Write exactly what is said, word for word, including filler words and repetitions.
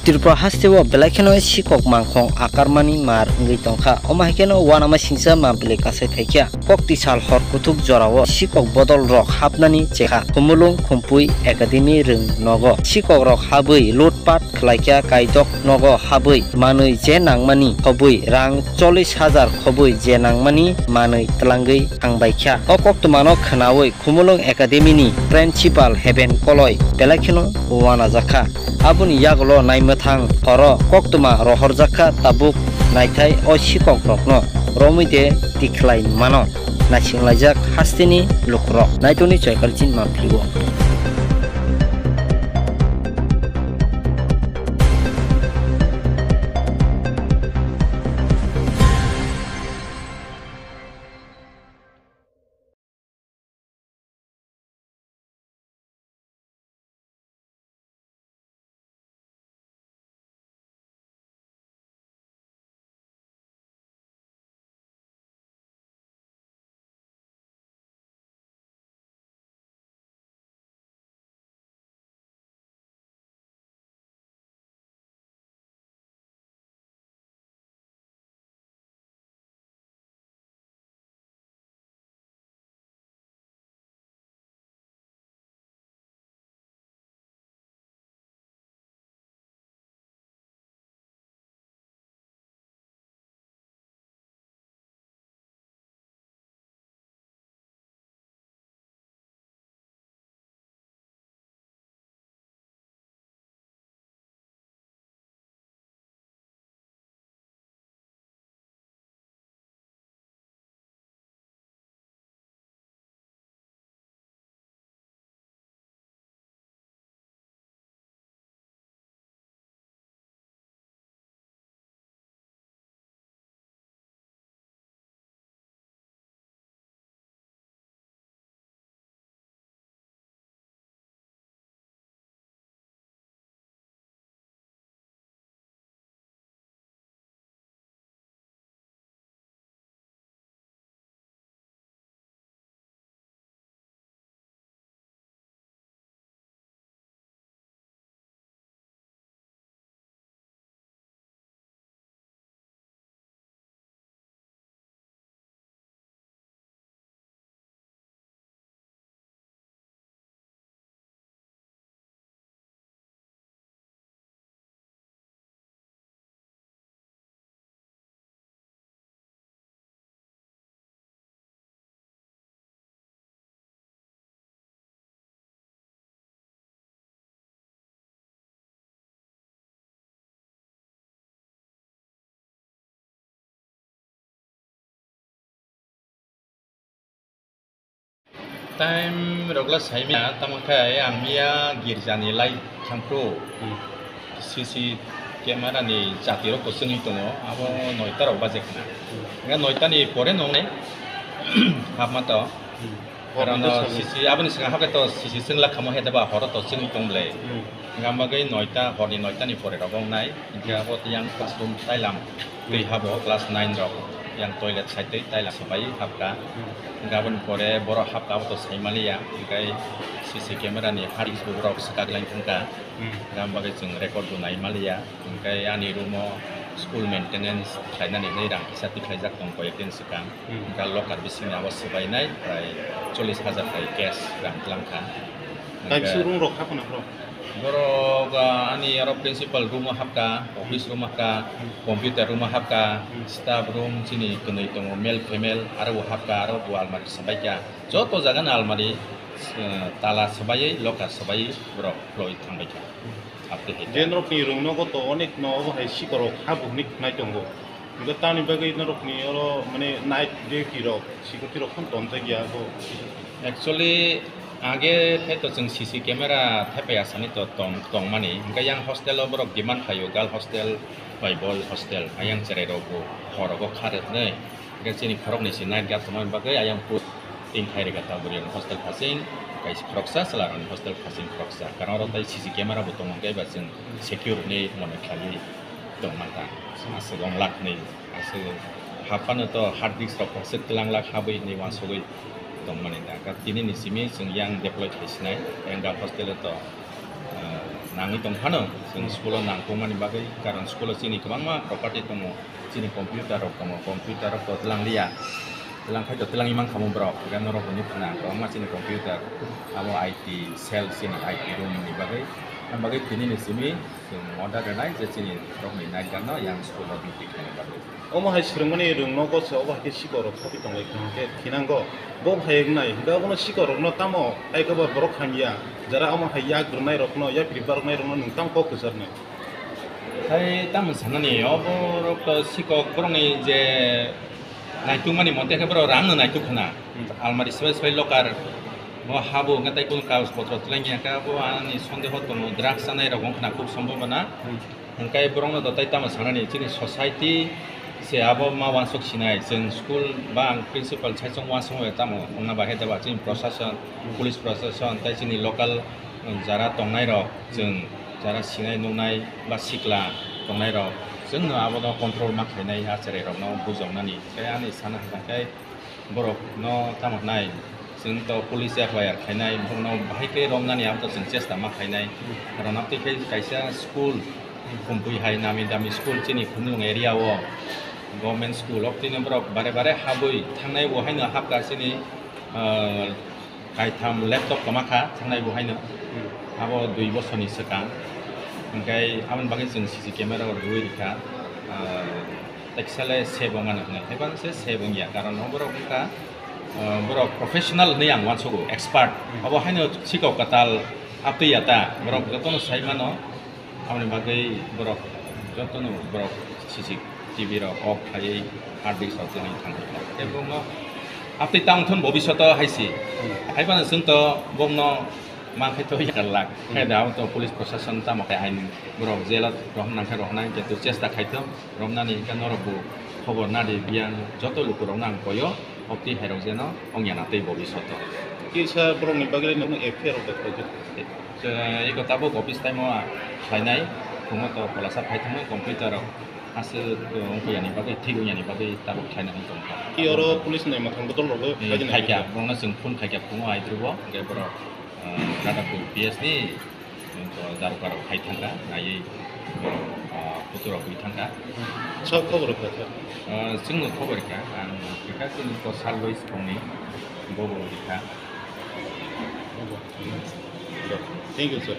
Tripura hasteo belai kheno sikok mangkhong akarmani mar wngwi tongkha. Omo hai kheno uanama singsa ma bwlwi kasai phaikha. Kokti sal hor kuthuk jorao sikok bodol rok hapnani chekha. Khumulwng Khumpui Academy rwng nogo sikok rok habwi lutpat khlaikha, kaidok nogo habwi manwi je nangmani khobwi rang chollish hajar khobwi je nangmani manwi twlangwi thangbaikha. O koktwmano khwnawi Khumulwng Academy ni Principal Heben Koloi belai kheno uanajakha. Aboni yagulo naimwthang horo koktwma rohorjakha, tabuk naithai o sikok rokno romwi de tikhlai mano naisinglaijak hasteni lukurok. Naitoni Choikarchin Mampli o. Time rok la saimaya, tamo khe ang miya girja ni light thangphru. Hmm. C C camera ni jati rok bo chwngwi tongo, abo noita rok baje khna. Hmm. Nga noita ni pore nongnai hapma to. Hmm. Karon C C, aboni swkang hakhe to C C chwngla khamo he deba horo to chwngwi tong ble. Hmm. Nga bagwi noita, horni noita ni pore rok wngnai. Hingke abo tiyang classroom tailam twi habo class nine rok yang toilet side twi tailam swbai hapka. Hingke aboni pore borok hapka abo to saimaliya. Hingke C C camera ni harddisk bo borok swkak lai thangka. Hingke aboni bagwi chwng record bo nai maliya. Hingke ani room o school maintenance khlainani hinwi rang kisa tikhlaijak tong koi ek din swkang. Hingke locker bisingni abo swbainai prai chollish hajar hai cash rang twlang kha. Kaisa room rok hapna bro? Borok, ah, ani aro principal room o hapka, office room hapka, computer room o hapka, staff room chini kwnwi tongo, male female, aro bo hapka, aro bo almari swbaikha. Joto jaga ni almari, eh, tala swbaiwi, locker swbaiwi borok khwlaiwi thangbaikha. Hapte hai. Je norokni room nogo to onek no obo hai sikorok ha buhni khnai tongo. Hingke tamni bagwi norokni oro mane night duty rok, security rok phano tonjak ya bo. Actually, age khe to chwng C C camera thepai asani to tong, tongmani. Hingke yang hostel o borok demand khaio, girl hostel bai boy hostel. Ayang cherai rok bo hor rogo kha rwnai. Hingke chini khoroknwi se night guard tongmani bagwi ayang put tin khai rega ta bwrwi hostel phasing, kaisa khoroksa chwla rokni hostel phasing khoroksa. Karon oro tai C C camera bo tongo, hingke eba chwng secure hinwi mone khlaiwi tongma ta. Aswk wng lakh nwi, aswk haphano to hard disk rok aswk twlang lakh habwi hinwi uansugwi tongmani ta. Ka tini ni simi chwng yang deploy khai sinai, yang da hostel o to, ah, Nangwi tong phano, chwng school-o nangkukmani bagwi, karon school-o chini kwbangma property tongo, chini computer rok tongo, computer rok to twlang liya, twlang khai to twlangwi mankha mo borok, hwnkhe norok bo nukha na, kwbangma chini computer, abo I T cell, chini I T room ni bagwi, ang bagwi tini ni simi chwng order rwnai je chini borokni night guard no yang school-o duty khaina bagwi. Omo hai swrwngmani rwngnogo se obo hai khe sikorok sophi tonglai kha hwnkhe thinango. Bo phai wngnai hwnkhe obono sikorokno tamo ai khe bo borok hamya. Jara omo hai yak rwnairokno, yapri baroknairokno nwng tamo kok kwcharnai? Hai tamo sanani, oborok to sikok borokni je naitukmani mote khe borok rangno naituk khna. Hmm. Almari swbai swbai locker, bo habo hwnkhe tei kunu kagoj potro twlangya khe abo ani sondeho tongo, drugs chanairok wngkhna khub sombobona. Hmm. Hwnkhe borokno do tei tamo sanani, chini society se abo ma uansuk sinai, chwng school ba ang principal saichung uansuk bai tamo wngna bahai da ba chini prosason, police prosason tei chini local, um, jara tongnairok, chwng jara sinai nuknai ba sikla tongnairok, chwngno abono control ma khlainai, a cherairokno bujoknani. Tei ani sana hwnkha khe, borokno tamo hwnai, chwng to police F I R khainai, borokno bahai khe romnani abo to chwng chesta ma khainai. Karon aboni khe kaisa school, Khumpui hai nami dami school chini Khumulwng area o, government school, oboni borok bare bare habwi thangnai, bo haino hapkha chini, ah, kaitham laptop kwma kha thangnai bo haino. Hmm. Abo dui bosorni swkang. Hwnkhe aboni bagwi chwng C C camera o rwui rikha. Ah, teksa le save wngmano hwnwi. Haiphano se save wngya, karon no borok wngkha, ah, borok professional hwnwi ang uansugo, expert. Hmm. Abo haino sikok kwtal aptwi ya ta, borok jotono sai mano. Aboni bagwi borok jotono borok C C T V rok off khaiwi hard disk rok twlangwi thangkha. Tei bokno aptwi tang thun bobishoto hai se. Hmm. Haiphano chwng to bokno mankhe to yakar lak. Hmm. Khe da to police prosason tamo khe aini borok jail o rohorna khe rohornai, kintu chesta khaithok romnani, hwnkhe norok bo khobor nadi, biyang joto lukurokno ang koyo. Obtwi hairok jeno ongya na tei bobishoto. Kisa borokni bagwi nokno F I R rok bai khlaijak. Eko tabuk office time o khlainai, phungo to kwlasa phai thangmani computer rok aswk wngkha yani bagwi, thik wngya ni bagwi tabuk khlaina wng tongkha. Ki oro police ni mwkhang bodol rok Eh, khaikha, borokno chwng phone khaikha phungo aidrubo, hwnkhe borok, eh, Radhapur P S ni Borok darukarok hai thangkha, naiwi borok, ah, kuturok hui thangkha. Sa khobor rwkha kha? Ah, chwngno khobor rwkha, ang rwkha chini ko Salwai Songni bobo rwkha. Thank you, sir.